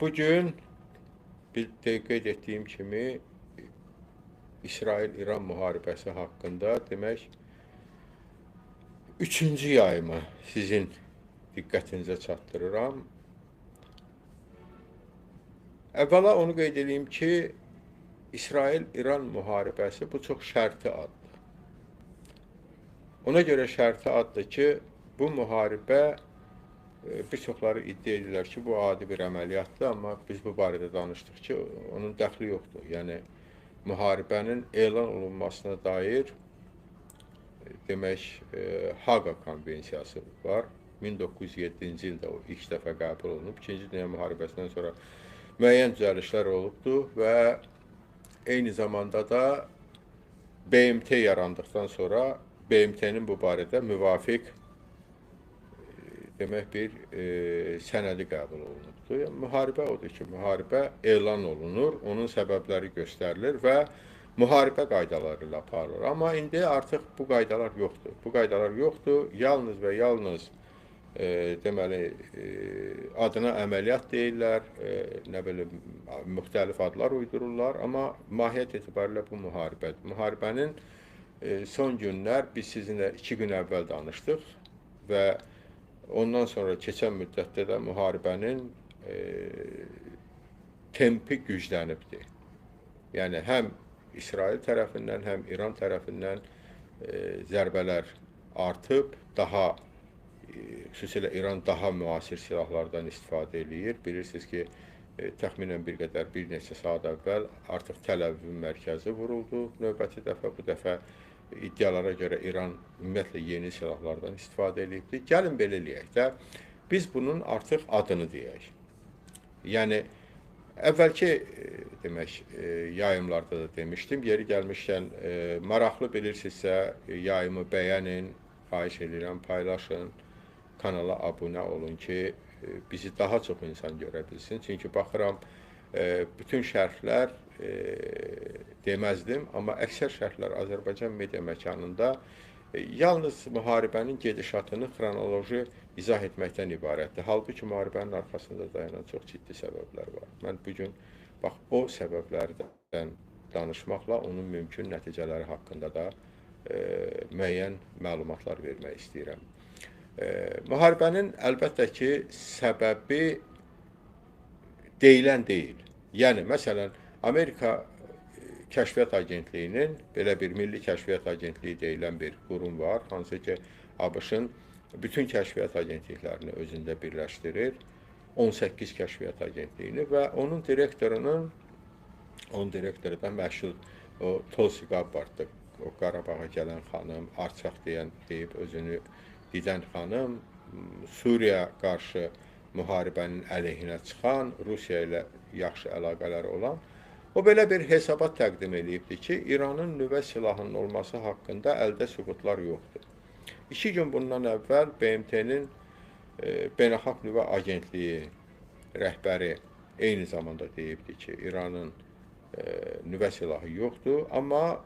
Bugün qeyd etdiyim kimi İsrail-İran müharibəsi haqqında demək üçüncü yayımı sizin diqqətinizə çatdırıram. Əvvəla onu qeyd edeyim ki, İsrail-İran müharibəsi bu çox şərti addır. Ona görə şərti addır ki, bu müharibə bir çoxları iddia edirlər ki, bu adi bir əməliyyatdır, amma biz bu barədə danışdıq ki, onun dəxli yoxdur. Yəni, müharibənin elan olunmasına dair demək, Haqa konvensiyası var. 1907-ci ildə o ilk dəfə qəbul olunub. İkinci Dünya müharibəsindən sonra müəyyən düzəlişlər olubdur və eyni zamanda da BMT yarandıqdan sonra BMT-nin bu barədə müvafiq demək bir sənədi qəbul olunubdur. Yəni, müharibə odur ki, müharibə elan olunur, onun səbəbləri göstərilir və müharibə qaydaları ilə aparılır. Amma indi artıq bu qaydalar yoxdur. Bu qaydalar yoxdur, yalnız və yalnız deməli, adına əməliyyat deyirlər, nə bilim, müxtəlif adlar uydururlar, amma mahiyyət etibarilə bu müharibədir. Müharibənin son günlər, biz sizinlə 2 gün əvvəl danışdıq və ondan sonra keçən müddətdə də müharibənin tempi güclənibdir. Yəni, həm İsrail tərəfindən, həm İran tərəfindən zərbələr artıb, daha xüsusilə İran daha müasir silahlardan istifadə eləyir. Bilirsiniz ki, təxminən bir qədər, bir neçə saat əvvəl artıq Təl-Əvivin mərkəzi vuruldu. Növbəti dəfə, bu dəfə iddialara görə İran ümumiyyətlə yeni silahlardan istifadə eləyibdir. Gəlin belə eləyək də, biz bunun artıq adını deyək. Yəni, əvvəlki demək, yayımlarda da demişdim, yeri gəlmişkən maraqlı bilirsinizsə, yayımı bəyənin, xahiş edirəm, paylaşın, kanala abunə olun ki, bizi daha çox insan görə bilsin. Çünki baxıram, bütün şərhlər deməzdim, amma əksər şərhlər Azərbaycan media məkanında yalnız müharibənin gedişatını xronoloji izah etməkdən ibarətdir. Halbuki müharibənin arxasında dayanan çox ciddi səbəblər var. Mən bugün bax, o səbəblərdən danışmaqla onun mümkün nəticələri haqqında da müəyyən məlumatlar vermək istəyirəm. Müharibənin əlbəttə ki, səbəbi deyilən deyil. Yəni, məsələn, Amerika Kəşfiyyat Agentliyinin, belə bir Milli Kəşfiyyat Agentliyi deyilən bir qurum var, hansı ki, ABŞ-ın bütün kəşfiyyat agentliklərini özündə birləşdirir, 18 kəşfiyyat agentliyini və onun direktorunun, onun direktoru da məşhur o Tulsi Gabbarddır, o Qarabağa gələn xanım, Arçaq deyib özünü didən xanım, Suriya qarşı müharibənin əleyhinə çıxan, Rusiya ilə yaxşı əlaqələri olan, o belə bir hesabat təqdim eləyibdi ki, İranın nüvə silahının olması haqqında əldə sübutlar yoxdur. 2 gün bundan əvvəl BMT-nin Beynəlxalq Nüvə Agentliyi rəhbəri eyni zamanda deyibdi ki, İranın nüvə silahı yoxdur, amma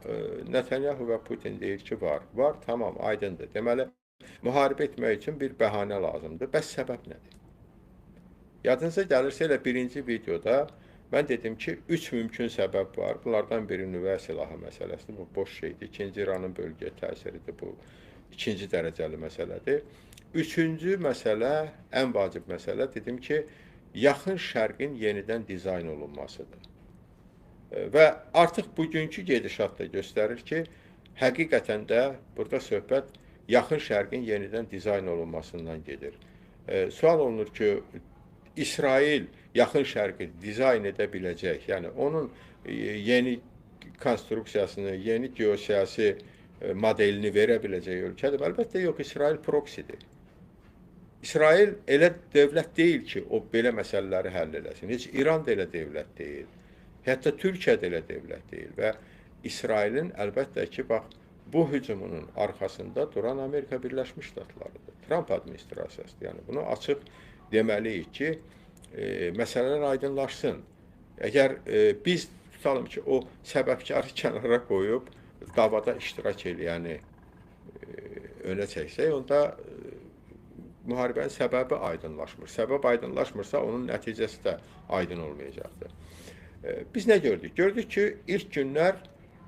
Netanyahu və Putin deyir ki, var. Var, tamam, aydındır. Deməli, müharibə etmək üçün bir bəhanə lazımdır. Bəs səbəb nədir? Yadınıza gəlirsə, elə birinci videoda mən dedim ki, 3 mümkün səbəb var. Bunlardan biri nüvə silahı məsələsidir, bu boş şeydir. İkinci, İranın bölgəyə təsiridir, bu ikinci dərəcəli məsələdir. Üçüncü məsələ, ən vacib məsələ, dedim ki, Yaxın Şərqin yenidən dizayn olunmasıdır. Və artıq bugünkü gedişat da göstərir ki, həqiqətən də burada söhbət Yaxın Şərqin yenidən dizayn olunmasından gedir. Sual olunur ki, İsrail Yaxın Şərqi dizayn edə biləcək, yəni onun yeni konstruksiyasını, yeni geosiyasi modelini verə biləcək ölkədir. Əlbəttə yox, İsrail proksidir. İsrail elə dövlət deyil ki, o belə məsələləri həll eləsin. Heç İran da elə dövlət deyil. Hətta Türkiyə də elə dövlət deyil və İsrailin əlbəttə ki, bax, bu hücumunun arxasında duran Amerika Birləşmiş Ştatlarıdır. Tramp administrasiyasıdır. Yəni bunu açıq deməliyik ki, məsələlər aydınlaşsın. Əgər biz tutalım ki, o səbəbkarı kənara qoyub davada iştirak eləyəni önə çəksək, onda müharibənin səbəbi aydınlaşmır. Səbəb aydınlaşmırsa, onun nəticəsi də aydın olmayacaqdır. Biz nə gördük? Gördük ki, ilk günlər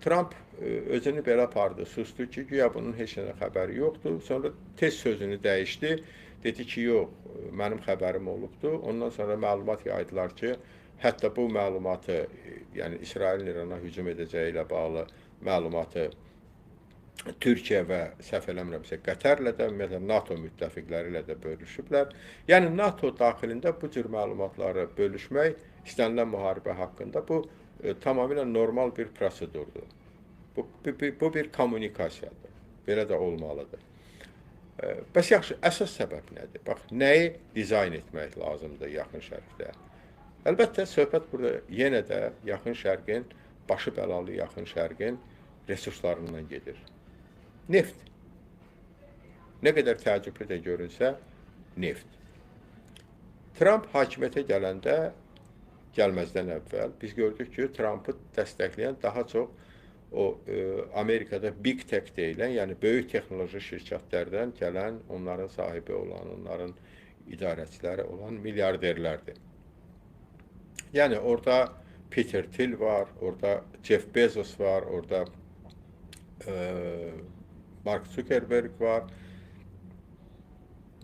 Tramp özünü belə apardı, sustu ki, güya bunun heç nə xəbəri yoxdur. Sonra tez sözünü dəyişdi. Dedi ki, yox, mənim xəbərim olubdur. Ondan sonra məlumat yaydılar ki, hətta bu məlumatı, yəni İsrailin İrana hücum edəcəyi ilə bağlı məlumatı Türkiyə və səhv eləmirəmsə Qətərlə də, ümumiyyətlə NATO müttəfiqləri ilə də bölüşüblər. Yəni NATO daxilində bu cür məlumatları bölüşmək istənilən müharibə haqqında bu tamamilə normal bir prosedurdur. Bu bir kommunikasiyadır. Belə də olmalıdır. Bəs yaxşı, əsas səbəb nədir? Bax, nəyi dizayn etmək lazımdır Yaxın Şərqdə? Əlbəttə, söhbət burada yenə də Yaxın Şərqin, başı bəlalı Yaxın Şərqin resurslarından gedir. Neft. Nə qədər təəccüblü də görünsə, neft. Tramp hakimiyyətə gələndə, gəlməzdən əvvəl biz gördük ki, Trampı dəstəkləyən daha çox o Amerikada Big Tech deyilən, yəni böyük texnoloji şirkətlərdən gələn, onların sahibi olan, onların idarəçiləri olan milyarderlərdir. Yəni orada Peter Thiel var, orada Jeff Bezos var, orada Mark Zuckerberg var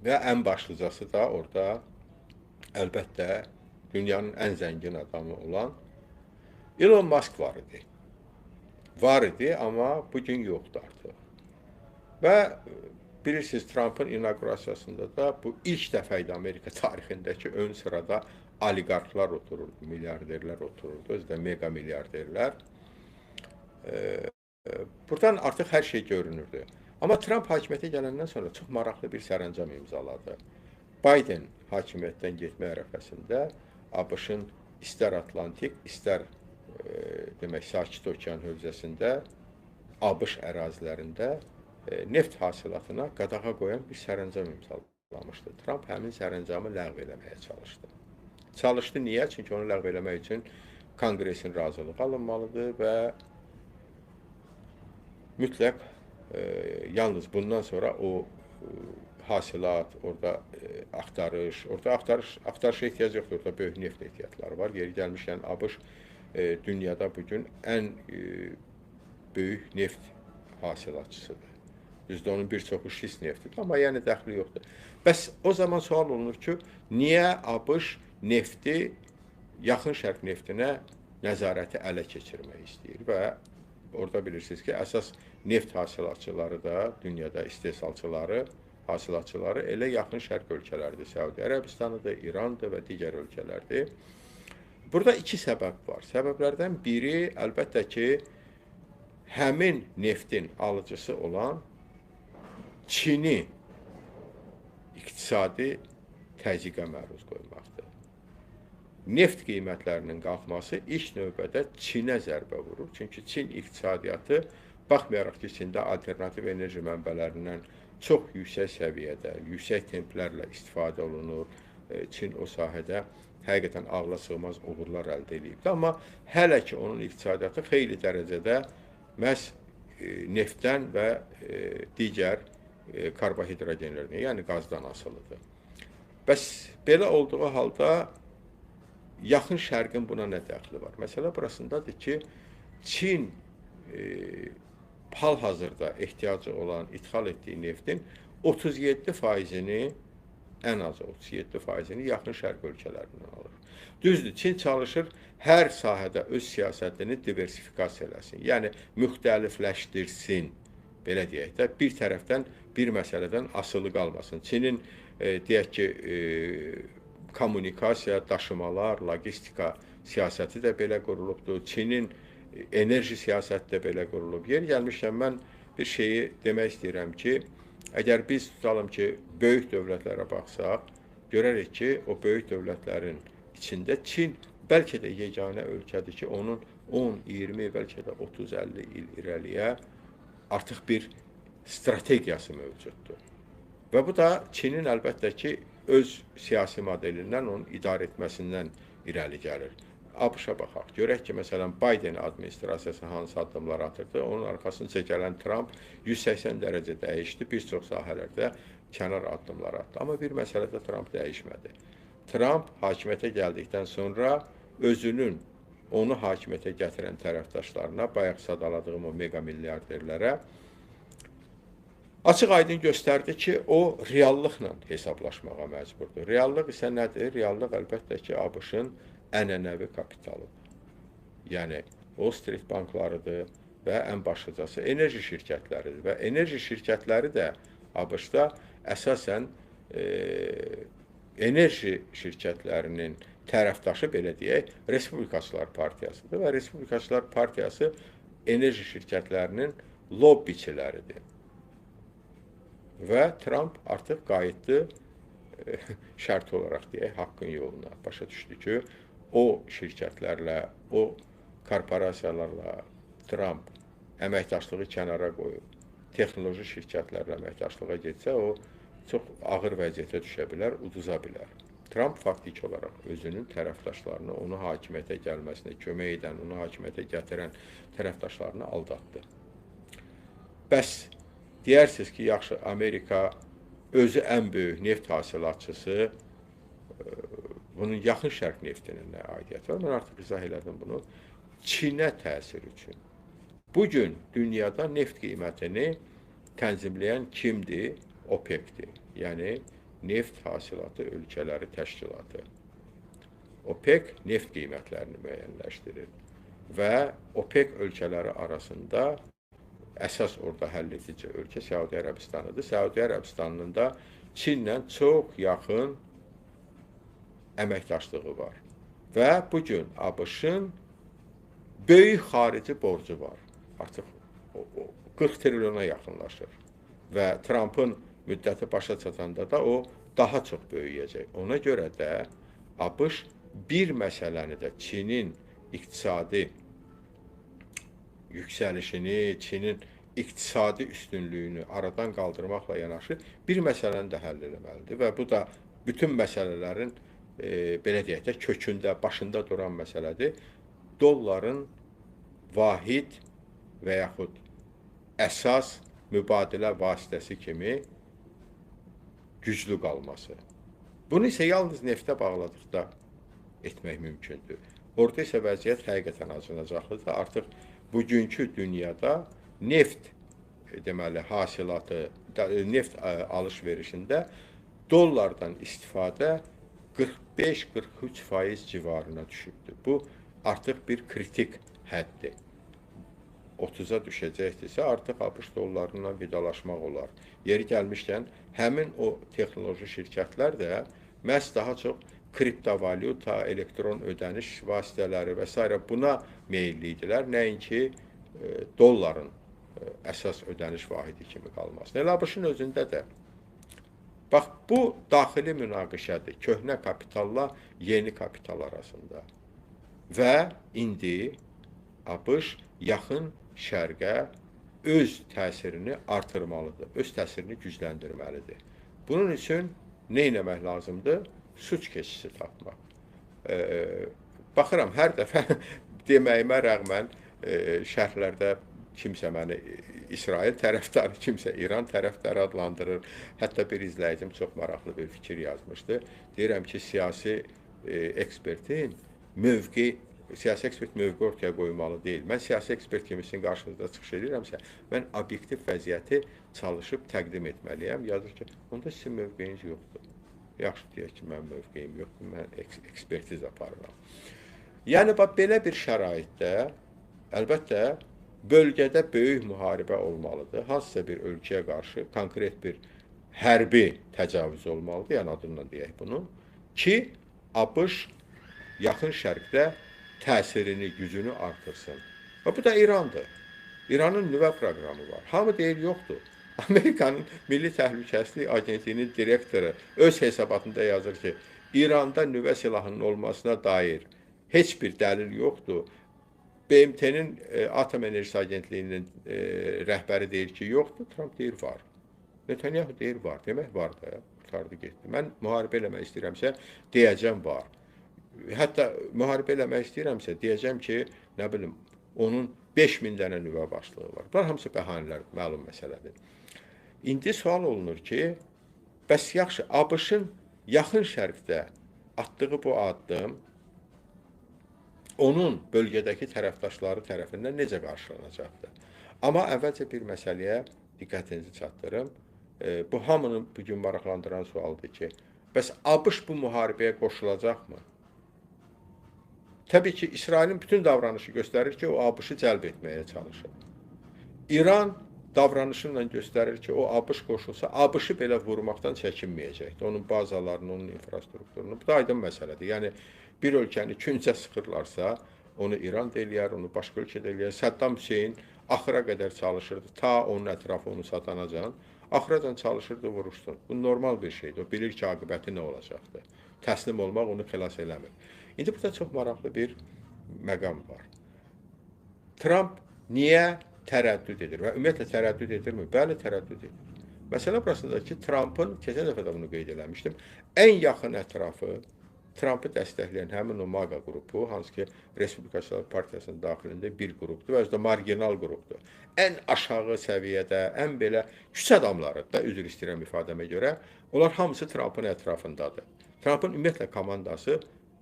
və ən başlıcası da orada əlbəttə dünyanın ən zəngin adamı olan Elon Musk var idi. Var idi, amma bugün yoxdur artıq. Və bilirsiniz, Trumpın inaugurasiyasında da bu ilk dəfə idi Amerika tarixindəki ön sırada oliqarxlar otururdu, milyarderlər otururdu, özü də mega milyarderlər. Buradan artıq hər şey görünürdü. Amma Trump hakimiyyətə gələndən sonra çox maraqlı bir sərəncam imzaladı. Biden hakimiyyətdən getmək ərəfəsində ABŞ-ın istər Atlantik, istər demək, Sakit Okean hövzəsində, ABŞ ərazilərində neft hasilatına qadağa qoyan bir sərəncam imzalamışdı. Trump həmin sərəncamı ləğv eləməyə çalışdı. Çalışdı niyə? Çünki onu ləğv eləmək üçün Konqresin razılığı alınmalıdır və mütləq yalnız bundan sonra o hasilat, orada axtarış, orada axtarışa ehtiyac yoxdur, orada böyük neft ehtiyatları var. Yeri gəlmişkən ABŞ dünyada bugün ən böyük neft hasilatçısıdır. Düzdür, onun bir çoxu şist neftidir, amma yəni dəxli yoxdur. Bəs o zaman sual olunur ki, niyə ABŞ nefti, Yaxın Şərq neftinə nəzarəti ələ keçirmək istəyir və orada bilirsiniz ki, əsas neft hasilatçıları da, dünyada istehsalçıları, hasilatçıları elə Yaxın Şərq ölkələrdir. Səudiyyə Ərəbistanıdır, İrandır və digər ölkələrdir. Burada iki səbəb var. Səbəblərdən biri əlbəttə ki, həmin neftin alıcısı olan Çini iqtisadi təzyiqə məruz qoymaqdır. Neft qiymətlərinin qalxması ilk növbədə Çinə zərbə vurur. Çünki Çin iqtisadiyyatı, baxmayaraq ki, Çində alternativ enerji mənbələrindən çox yüksək səviyyədə, yüksək templərlə istifadə olunur. Çin o sahədə həqiqətən ağla sığmaz uğurlar əldə edibdir. Amma hələ ki, onun iqtisadiyyatı xeyli dərəcədə məhz neftdən və digər karbohidrogenlərdən, yəni qazdan asılıdır. Bəs belə olduğu halda Yaxın Şərqin buna nə dəxli var? Məsələ burasındadır ki, Çin hal-hazırda ehtiyacı olan, ithal etdiyi neftin 37%-ni, ən azı 37%-ni Yaxın Şərq ölkələrindən alır. Düzdür, Çin çalışır hər sahədə öz siyasətini diversifikasiya eləsin, yəni müxtəlifləşdirsin, belə deyək də, bir tərəfdən bir məsələdən asılı qalmasın. Çinin, deyək ki, kommunikasiya, daşımalar, logistika siyasəti də belə qurulubdur. Çinin enerji siyasəti də belə qurulub. Yer gəlmişkən mən bir şeyi demək istəyirəm ki, əgər biz tutalım ki, böyük dövlətlərə baxsaq, görərik ki, o böyük dövlətlərin içində Çin bəlkə də yeganə ölkədir ki, onun 10, 20, bəlkə də 30, 50 il irəliyə artıq bir strategiyası mövcuddur. Və bu da Çinin əlbəttə ki, öz siyasi modelindən, onun idarə etməsindən irəli gəlir. ABŞ-a baxaq. Görək ki, məsələn, Biden administrasiyası hansı addımlar atırdı. Onun arxasınca gələn Trump 180 dərəcə dəyişdi. Bir çox sahələrdə kənar addımlar atdı. Amma bir məsələdə Tramp dəyişmədi. Tramp hakimiyyətə gəldikdən sonra özünün onu hakimiyyətə gətirən tərəfdaşlarına, bayaq sadaladığım o mega milyarderlərə açıq-aydın göstərdi ki, o reallıqla hesablaşmağa məcburdur. Reallıq isə nədir? Reallıq əlbəttə ki, ABŞ-ın ənənəvi kapitalıdır. Yəni, Wall Street banklarıdır və ən başlıcası enerji şirkətləridir. Və enerji şirkətləri də ABŞ-da əsasən enerji şirkətlərinin tərəfdaşı, belə deyək, Respublikaçılar Partiyasıdır və Respublikaçılar Partiyası enerji şirkətlərinin lobbiçiləridir. Və Tramp artıq qayıtdı, şərt olaraq deyək, haqqın yoluna. Başa düşdü ki, o şirkətlərlə, o korporasiyalarla Tramp əməkdaşlığı kənara qoyub, texnoloji şirkətlərlə əməkdaşlığa getsə, o çox ağır vəziyyətə düşə bilər, uduza bilər. Tramp faktiki olaraq özünün tərəfdaşlarını, onu hakimiyyətə gəlməsinə kömək edən, onu hakimiyyətə gətirən tərəfdaşlarını aldatdı. Bəs deyərsiniz ki, yaxşı, Amerika özü ən böyük neft hasilatçısı, bunun Yaxın Şərq neftinin nə aidiyyəti var? Mən artıq izah elədim bunu. Çinə təsir üçün. Bugün dünyada neft qiymətini tənzimləyən kimdir? OPEC-dir. Yəni, Neft Hasilatı Ölkələri Təşkilatı. OPEC neft qiymətlərini müəyyənləşdirir və OPEC ölkələri arasında əsas orada həll edici ölkə Səudiyyə Ərəbistanıdır. Səudiyyə Ərəbistanının da Çinlə çox yaxın əməkdaşlığı var. Və bugün ABŞ-ın böyük xarici borcu var. Artıq 40 trilyona yaxınlaşır. Və Trampın müddəti başa çatanda da o daha çox böyüyəcək. Ona görə də ABŞ bir məsələni də Çinin iqtisadi yüksəlişini, Çinin iqtisadi üstünlüyünü aradan qaldırmaqla yanaşı bir məsələni də həll eləməlidir və bu da bütün məsələlərin belə deyək də kökündə, başında duran məsələdir. Dolların vahid və yaxud əsas mübadilə vasitəsi kimi güclü qalması. Bunu isə yalnız neftə bağladıqda etmək mümkündür. Orada isə vəziyyət həqiqətən acınacaqlıdır. Artıq bugünkü dünyada neft deməli hasilatı, neft alış-verişində dollardan istifadə 45-43% civarına düşübdür. Bu artıq bir kritik həddir. 30-a düşəcəkdirsə, artıq ABŞ dollarından vidalaşmaq olar. Yeri gəlmişkən, həmin o texnoloji şirkətlər də məhz daha çox kriptovalyuta, elektron ödəniş vasitələri və s. Buna meyilli idilər, nəinki dolların əsas ödəniş vahidi kimi qalmasına. Elə ABŞ-ın özündə də. Bax, bu daxili münaqişədir. Köhnə kapitalla yeni kapital arasında. Və indi ABŞ Yaxın Şərqə öz təsirini artırmalıdır, öz təsirini gücləndirməlidir. Bunun üçün nə etmək lazımdır? Suç keçisi tapmaq. Baxıram, hər dəfə deməyimə rəğmən şərhlərdə kimsə məni İsrail tərəfdarı, kimsə İran tərəfdarı adlandırır. Hətta bir izləyicim çox maraqlı bir fikir yazmışdı. Deyirəm ki, siyasi ekspertin mövqe, siyasi ekspert mövqe ortaya qoymalı deyil. Mən siyasi ekspert kimi sizin qarşınızda çıxış edirəmsə, mən obyektiv vəziyyəti çalışıb təqdim etməliyəm. Yazır ki, onda sizin mövqeyiniz yoxdur. Yaxşı, deyək ki, mənim mövqeyim yoxdur, mən ekspertiz aparıram. Yəni, bax, belə bir şəraitdə, əlbəttə, bölgədə böyük müharibə olmalıdır. Hansısa bir ölkəyə qarşı konkret bir hərbi təcavüz olmalıdır, yəni adından deyək bunu, ki, ABŞ Yaxın Şərqdə təsirini, gücünü artırsın. Və bu da İrandır. İranın nüvə proqramı var. Hamı deyir, yoxdur. Amerikanın Milli Təhlükəsizlik Agentliyinin direktoru öz hesabatında yazır ki, İranda nüvə silahının olmasına dair heç bir dəlil yoxdur. BMT-nin Atom Enerjisi Agentliyinin rəhbəri deyir ki, yoxdur. Trump deyir, var. Netanyahu deyir, var. Demək, var da, qurtardı, getdi. Mən müharibə eləmək istəyirəmsə, deyəcəm, var. Hətta müharibə eləmək istəyirəmsə, deyəcəm ki, nə bilim, onun 5000 dənə nüvə başlığı var. Bunlar hamısı bəhanələr, məlum məsələdir. İndi sual olunur ki, Bəs yaxşı, ABŞ-ın Yaxın Şərqdə atdığı bu addım onun bölgədəki tərəfdaşları tərəfindən necə qarşılanacaqdır? Amma əvvəlcə bir məsələyə diqqətinizi çatdırım. Bu hamının bugün maraqlandıran sualdır ki, bəs ABŞ bu müharibəyə qoşulacaqmı? Təbii ki, İsrailin bütün davranışı göstərir ki, o ABŞ-ı cəlb etməyə çalışır. İran davranışı ilə göstərir ki, o ABŞ qoşulsa, ABŞ-ı belə vurmaqdan çəkinməyəcəkdir. Onun bazalarını, onun infrastrukturunu. Bu da aydın məsələdir. Yəni, bir ölkəni küncə sıxırlarsa, onu İran da eləyər, onu başqa ölkə də eləyər. Səddam Hüseyin axıra qədər çalışırdı, ta onun ətrafı onu satanacan. Axıracan çalışırdı, vuruşsun. Bu normal bir şeydir. O bilir ki, aqibəti nə olacaqdır. Təslim olmaq onu xilas eləmir. İndi burada çox maraqlı bir məqam var. Tramp niyə tərəddüd edir və ümumiyyətlə tərəddüd edirmi? Bəli, tərəddüd edir. Məsələ burasındadır ki, Trampın, keçən dəfə də bunu qeyd eləmişdim, ən yaxın ətrafı Trampı dəstəkləyən həmin o MAGA qrupu, hansı ki, Respublikaçılar Partiyasının daxilində bir qrupdur və özü də marginal qrupdur. Ən aşağı səviyyədə, ən belə küçə adamları da, üzr istəyirəm ifadəmə görə, onlar hamısı Trampın ətrafındadır. Trampın ümumiyyətlə komandası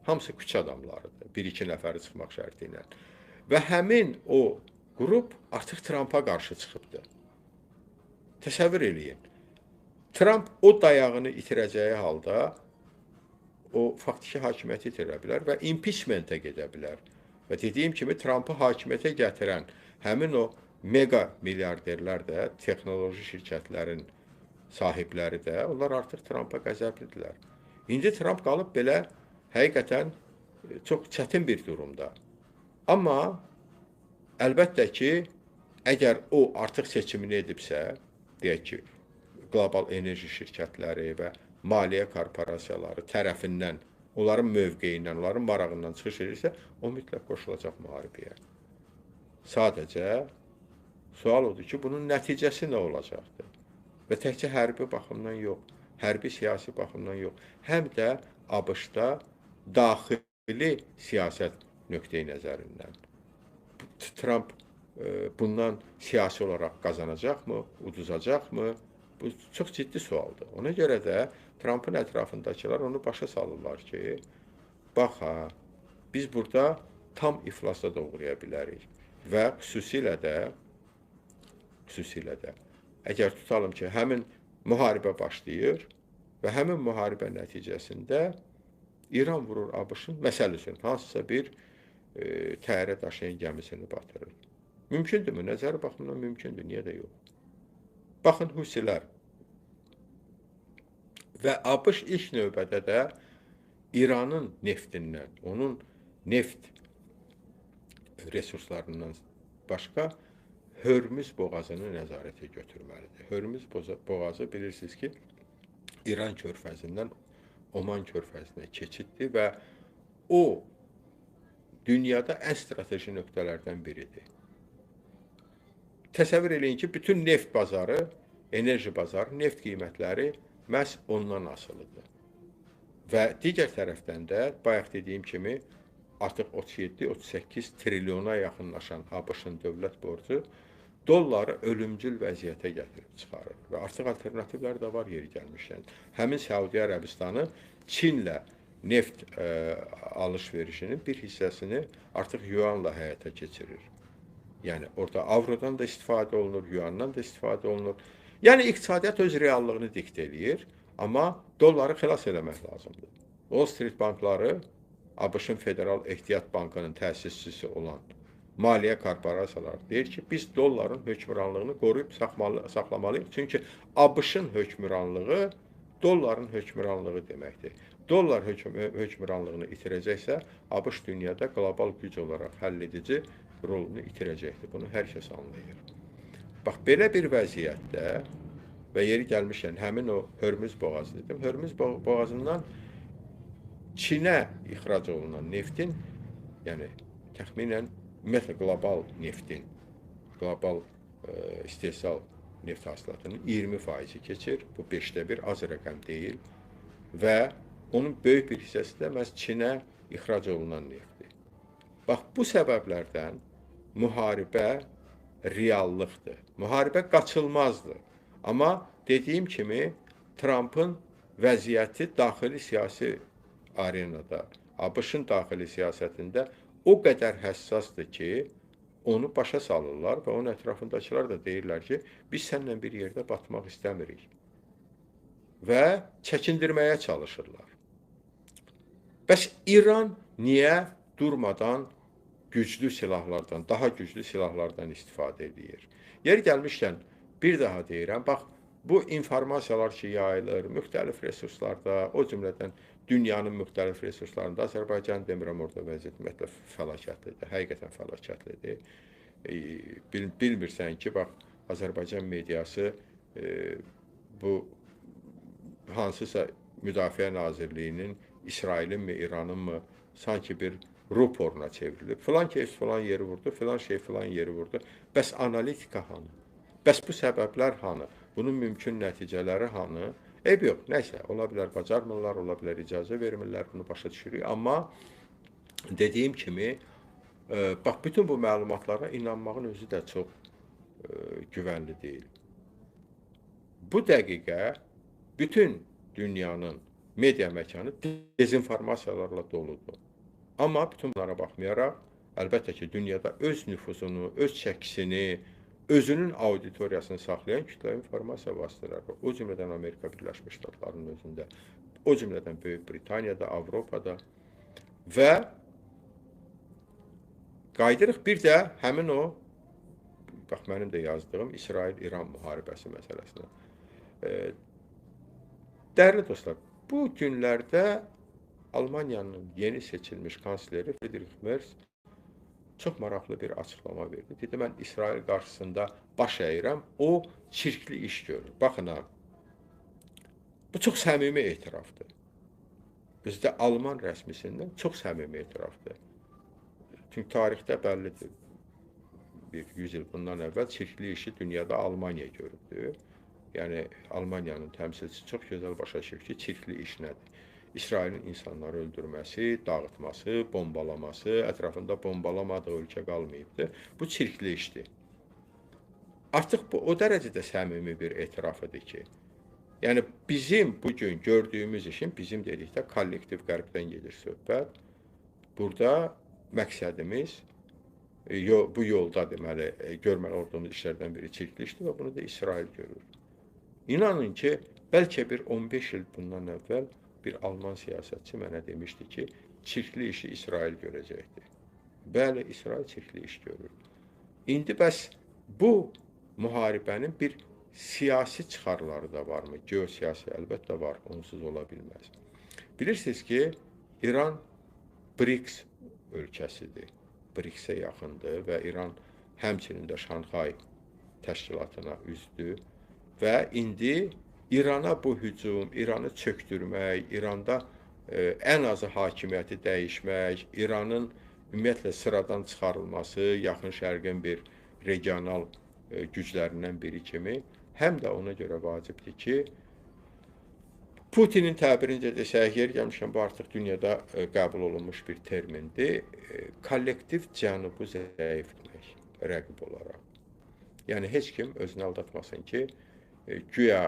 hamısı küçə adamlarıdır, bir-iki nəfəri çıxmaq şərti ilə. Və həmin o qrup artıq Trampa qarşı çıxıbdır. Təsəvvür eləyin. Tramp o dayağını itirəcəyi halda o faktiki hakimiyyəti itirə bilər və impeachmentə gedə bilər. Və dediyim kimi Trampı hakimiyyətə gətirən həmin o mega milyarderlər də, texnoloji şirkətlərin sahibləri də, onlar artıq Trampa qəzəblidirlər. İndi Tramp qalıb belə həqiqətən çox çətin bir durumda. Amma əlbəttə ki, əgər o artıq seçimini edibsə, deyək ki, qlobal enerji şirkətləri və maliyyə korporasiyaları tərəfindən, onların mövqeyindən, onların marağından çıxış edirsə, o mütləq qoşulacaq müharibəyə. Sadəcə sual odur ki, bunun nəticəsi nə olacaqdır? Və təkcə hərbi baxımdan yox, hərbi siyasi baxımdan yox, həm də ABŞ-da daxili siyasət nöqteyi nəzərindən. Tramp bundan siyasi olaraq qazanacaqmı, uduzacaqmı? Bu çox ciddi sualdır. Ona görə də Trampın ətrafındakılar onu başa salırlar ki, bax ha, biz burada tam iflasa da uğraya bilərik. Və xüsusilə də, əgər tutalım ki, həmin müharibə başlayır və həmin müharibə nəticəsində İran vurur ABŞ-ın, məsəl üçün, hansısa bir təyyarə daşıyan gəmisini batırır. Mümkündürmü? Nəzəri baxımdan mümkündür. Niyə də yox? Baxın, Husilər və ABŞ ilk növbədə də İranın neftindən, onun neft resurslarından başqa Hörmüz boğazını nəzarətə götürməlidir. Hörmüz boğazı bilirsiniz ki, İran körfəzindən Oman körfəzinə keçiddir və o dünyada ən strateji nöqtələrdən biridir. Təsəvvür eləyin ki, bütün neft bazarı, enerji bazarı, neft qiymətləri məhz ondan asılıdır. Və digər tərəfdən də, bayaq dediyim kimi, artıq 37-38 trilyona yaxınlaşan ABŞ-ın dövlət borcu dolları ölümcül vəziyyətə gətirib çıxarır. Və artıq alternativlər də var yeri gəlmişdən. Həmin Səudiyyə Ərəbistanı Çinlə neft alış-verişinin bir hissəsini artıq yuanla həyata keçirir. Yəni, orada avrodan da istifadə olunur, yuandan da istifadə olunur. Yəni, iqtisadiyyat öz reallığını diktə eləyir, amma dolları xilas eləmək lazımdır. Wall Street bankları, ABŞ-ın Federal Ehtiyat Bankının təsisçisi olan maliyyə korporasiyaları deyir ki, biz dolların hökmranlığını qoruyub saxlamalıyıq. Çünki ABŞ-ın hökmranlığı dolların hökmranlığı deməkdir. Dollar hökmranlığını itirəcəksə, ABŞ dünyada qlobal güc olaraq həll edici rolunu itirəcəkdir. Bunu hər kəs anlayır. Bax, belə bir vəziyyətdə və yeri gəlmişkən həmin o Hörmüz boğazı dedim. Hörmüz boğazından Çinə ixrac olunan neftin, yəni təxminən ümumiyyətlə qlobal neftin, qlobal istehsal neft hasilatının 20% keçir. Bu 5də 1 az rəqəm deyil və onun böyük bir hissəsi də məhz Çinə ixrac olunan neftdir. Bax, bu səbəblərdən müharibə reallıqdır. Müharibə qaçılmazdır. Amma dediyim kimi Trampın vəziyyəti daxili siyasi arenada, ABŞ-ın daxili siyasətində o qədər həssasdır ki, onu başa salırlar və onun ətrafındakılar da deyirlər ki, biz səninlə bir yerdə batmaq istəmirik və çəkindirməyə çalışırlar. Bəs İran niyə durmadan güclü silahlardan, daha güclü silahlardan istifadə edir? Yer gəlmişkən, bir daha deyirəm, bax, bu informasiyalar ki, yayılır müxtəlif resurslarda, o cümlədən dünyanın müxtəlif resurslarında, Azərbaycan demirəm, orada vəziyyət ümumiyyətlə fəlakətlidir, həqiqətən fəlakətlidir. Bilmirsən ki, bax, Azərbaycan mediası bu hansısa Müdafiə Nazirliyinin İsrailin mi, İranın mı sanki bir ruporuna çevrilib. Filan keys filan yeri vurdu, filan şey filan yeri vurdu. Bəs analitika hanı? Bəs bu səbəblər hanı? Bunun mümkün nəticələri hanı? Eyb yox, nəysə, ola bilər bacarmırlar, ola bilər icazə vermirlər, bunu başa düşürük. Amma dediyim kimi, bax, bütün bu məlumatlara inanmağın özü də çox güvənli deyil. Bu dəqiqə bütün dünyanın media məkanı dezinformasiyalarla doludur. Amma bütün bunlara baxmayaraq, əlbəttə ki, dünyada öz nüfuzunu, öz çəkisini, özünün auditoriyasını saxlayan kütləvi informasiya vasitələri var. O cümlədən Amerika Birləşmiş Ştatlarının özündə, o cümlədən Böyük Britaniyada, Avropada və qayıdırıq bir də həmin o, bax mənim də yazdığım İsrail-İran müharibəsi məsələsinə. Dəyərli dostlar, bu günlərdə Almaniyanın yeni seçilmiş kansleri Friedrich Merz çox maraqlı bir açıqlama verdi. Dedi, mən İsrail qarşısında baş əyirəm, o çirkli iş görür. Baxın ha, bu çox səmimi etirafdır. Bizdə Alman rəsmisindən çox səmimi etirafdır. Çünki tarixdə bəllidir, bir 100 il bundan əvvəl çirkli işi dünyada Almaniya görübdür. Yəni, Almaniyanın təmsilçisi çox gözəl başa düşür ki, çirkli iş nədir? İsrailin insanları öldürməsi, dağıtması, bombalaması, ətrafında bombalamadığı ölkə qalmayıbdır. Bu çirkli işdir. Artıq bu o dərəcədə səmimi bir etiraf idi ki, yəni bizim bugün gördüyümüz işin, bizim dedikdə kollektiv qərbdən gedir söhbət. Burada məqsədimiz bu yolda deməli, görməli olduğumuz işlərdən biri çirkli işdir və bunu da İsrail görür. İnanın ki, bəlkə bir 15 il bundan əvvəl bir Alman siyasətçi mənə demişdi ki, çirkli işi İsrail görəcəkdir. Bəli, İsrail çirkli iş görür. İndi bəs bu müharibənin bir siyasi çıxarları da varmı? Geosiyasi əlbəttə var, onsuz ola bilməz. Bilirsiniz ki, İran BRICS ölkəsidir. BRICS-ə yaxındır və İran həmçinin də Şanxay təşkilatına üzdür və indi İrana bu hücum, İranı çöktürmək, İranda ən azı hakimiyyəti dəyişmək, İranın ümumiyyətlə sıradan çıxarılması, Yaxın Şərqin bir regional güclərindən biri kimi, həm də ona görə vacibdir ki, Putinin təbirincə desək, yer gəlmişəm, bu artıq dünyada qəbul olunmuş bir termindir, kollektiv cənubu zəifləmək rəqib olaraq. Yəni, heç kim özünü aldatmasın ki, güya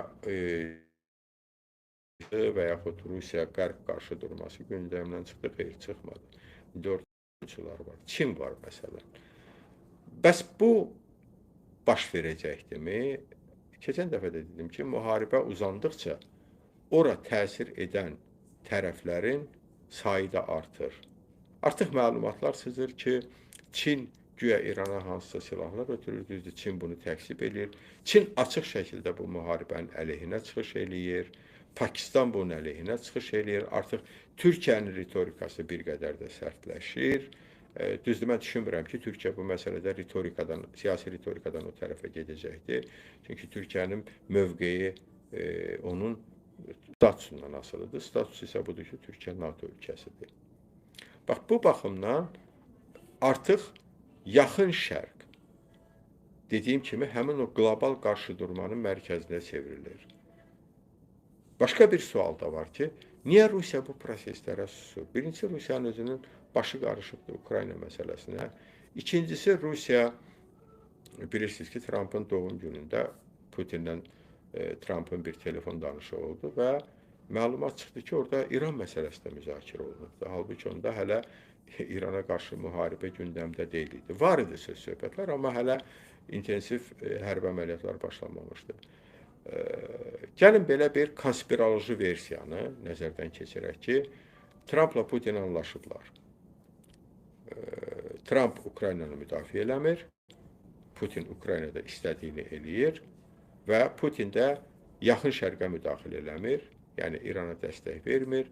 və yaxud Rusiya-Qərb qarşı durması gündəmdən çıxdı, xeyr, çıxmadı. İndi orta var, Çin var məsələn. Bəs bu baş verəcəkdimi? Keçən dəfə də dedim ki, müharibə uzandıqca ora təsir edən tərəflərin sayı da artır. Artıq məlumatlar sızır ki, Çin güya İrana hansısa silahlar ötürür, düzdür, Çin bunu təksib eləyir. Çin açıq şəkildə bu müharibənin əleyhinə çıxış eləyir. Pakistan bunun əleyhinə çıxış eləyir. Artıq Türkiyənin ritorikası bir qədər də sərtləşir. Düzdür, mən düşünmürəm ki, Türkiyə bu məsələdə ritorikadan, siyasi ritorikadan o tərəfə gedəcəkdir. Çünki Türkiyənin mövqeyi onun statusundan asılıdır. Status isə budur ki, Türkiyə NATO ölkəsidir. Bax, bu baxımdan artıq Yaxın Şərq, dediyim kimi, həmin o qlobal qarşıdurmanın mərkəzinə çevrilir. Başqa bir sual da var ki, niyə Rusiya bu proseslərə susur? Birincisi, Rusiyanın özünün başı qarışıbdır Ukrayna məsələsinə. İkincisi, Rusiya, bilirsiniz ki, Trumpın doğum günündə Putinlə Trumpın bir telefon danışığı oldu və məlumat çıxdı ki, orada İran məsələsi də müzakirə olunubdur. Halbuki onda hələ İrana qarşı müharibə gündəmdə deyil idi. Var idi söz söhbətlər, amma hələ intensiv hərbi əməliyyatlar başlanmamışdı. Gəlin belə bir konspiroloji versiyanı nəzərdən keçirək ki, Trumpla Putin anlaşıblar. Trump Ukraynanı müdafiə eləmir, Putin Ukraynada istədiyini eləyir və Putin də Yaxın Şərqə müdaxilə eləmir, yəni İrana dəstək vermir.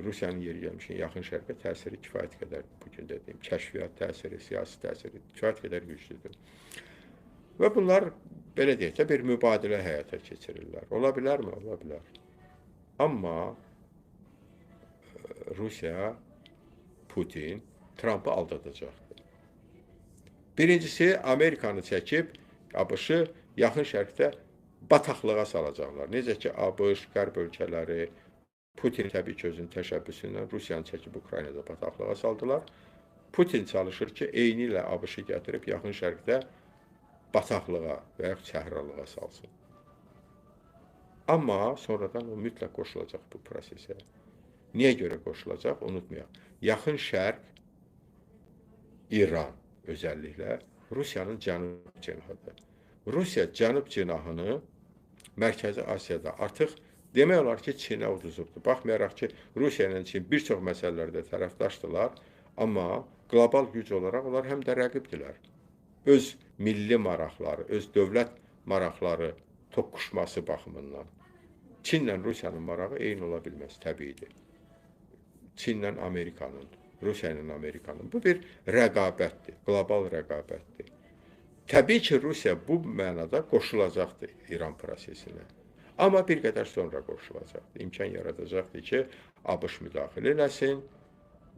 Rusiyanın yeri gəlmişin Yaxın Şərqə təsiri kifayət qədər, bugün də deyim, kəşfiyyat təsiri, siyasi təsiri kifayət qədər güclüdür. Və bunlar, belə deyək də, bir mübadilə həyata keçirirlər. Ola bilərmi? Ola bilər. Amma Rusiya, Putin Trumpı aldadacaqdır. Birincisi, Amerikanı çəkib ABŞ-ı Yaxın Şərqdə bataqlığa salacaqlar. Necə ki, ABŞ, Qərb ölkələri, Putin təbii ki, özünün təşəbbüsündən Rusiyanı çəkib Ukraynada bataqlığa saldılar. Putin çalışır ki, eyni ilə ABŞ-ı gətirib Yaxın Şərqdə bataqlığa və yaxud səhralığa salsın. Amma sonradan o mütləq qoşulacaq bu prosesə. Niyə görə qoşulacaq? Unutmayaq. Yaxın Şərq, İran özəlliklə Rusiyanın cənub cinahıdır. Rusiya cənub cinahını Mərkəzi Asiyada artıq demək olar ki, Çinə uduzubdur. Baxmayaraq ki, Rusiya ilə Çin bir çox məsələlərdə tərəfdaşdılar, amma qlobal güc olaraq onlar həm də rəqibdirlər. Öz milli maraqları, öz dövlət maraqları toqquşması baxımından Çinlə Rusiyanın marağı eyni ola bilməz, təbiidir. Çinlə Amerikanın, Rusiya ilə Amerikanın. Bu bir rəqabətdir, qlobal rəqabətdir. Təbii ki, Rusiya bu mənada qoşulacaqdır İran prosesinə. Amma bir qədər sonra qoşulacaqdır. İmkan yaradacaqdır ki, ABŞ müdaxilə eləsin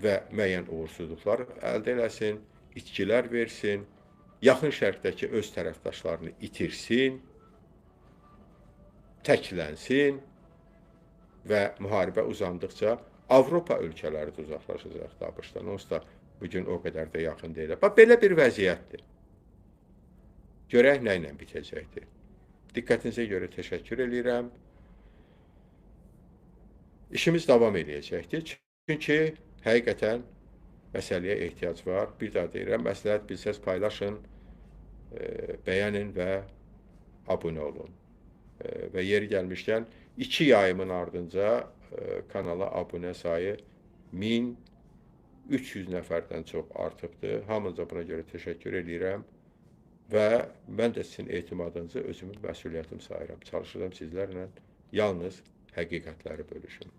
və müəyyən uğursuzluqlar əldə eləsin, itkilər versin, Yaxın Şərqdəki öz tərəfdaşlarını itirsin, təklənsin və müharibə uzandıqca Avropa ölkələri də uzaqlaşacaqdır ABŞ-dan. Onsuz da bugün o qədər də yaxın deyil. Bax, belə bir vəziyyətdir. Görək nə ilə bitəcəkdir. Diqqətinizə görə təşəkkür eləyirəm. İşimiz davam eləyəcəkdir. Çünki həqiqətən məsələyə ehtiyac var. Bir daha deyirəm, məsləhət bilsəz paylaşın, bəyənin və abunə olun. Və yeri gəlmişkən, 2 yayımın ardınca kanala abunə sayı 1300 nəfərdən çox artıbdır. Hamınıza buna görə təşəkkür eləyirəm. Və mən də sizin etimadınızı özümün məsuliyyətim sayıram. Çalışıram sizlərlə yalnız həqiqətləri bölüşüm.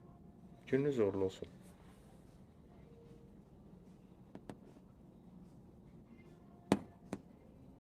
Gününüz uğurlu olsun.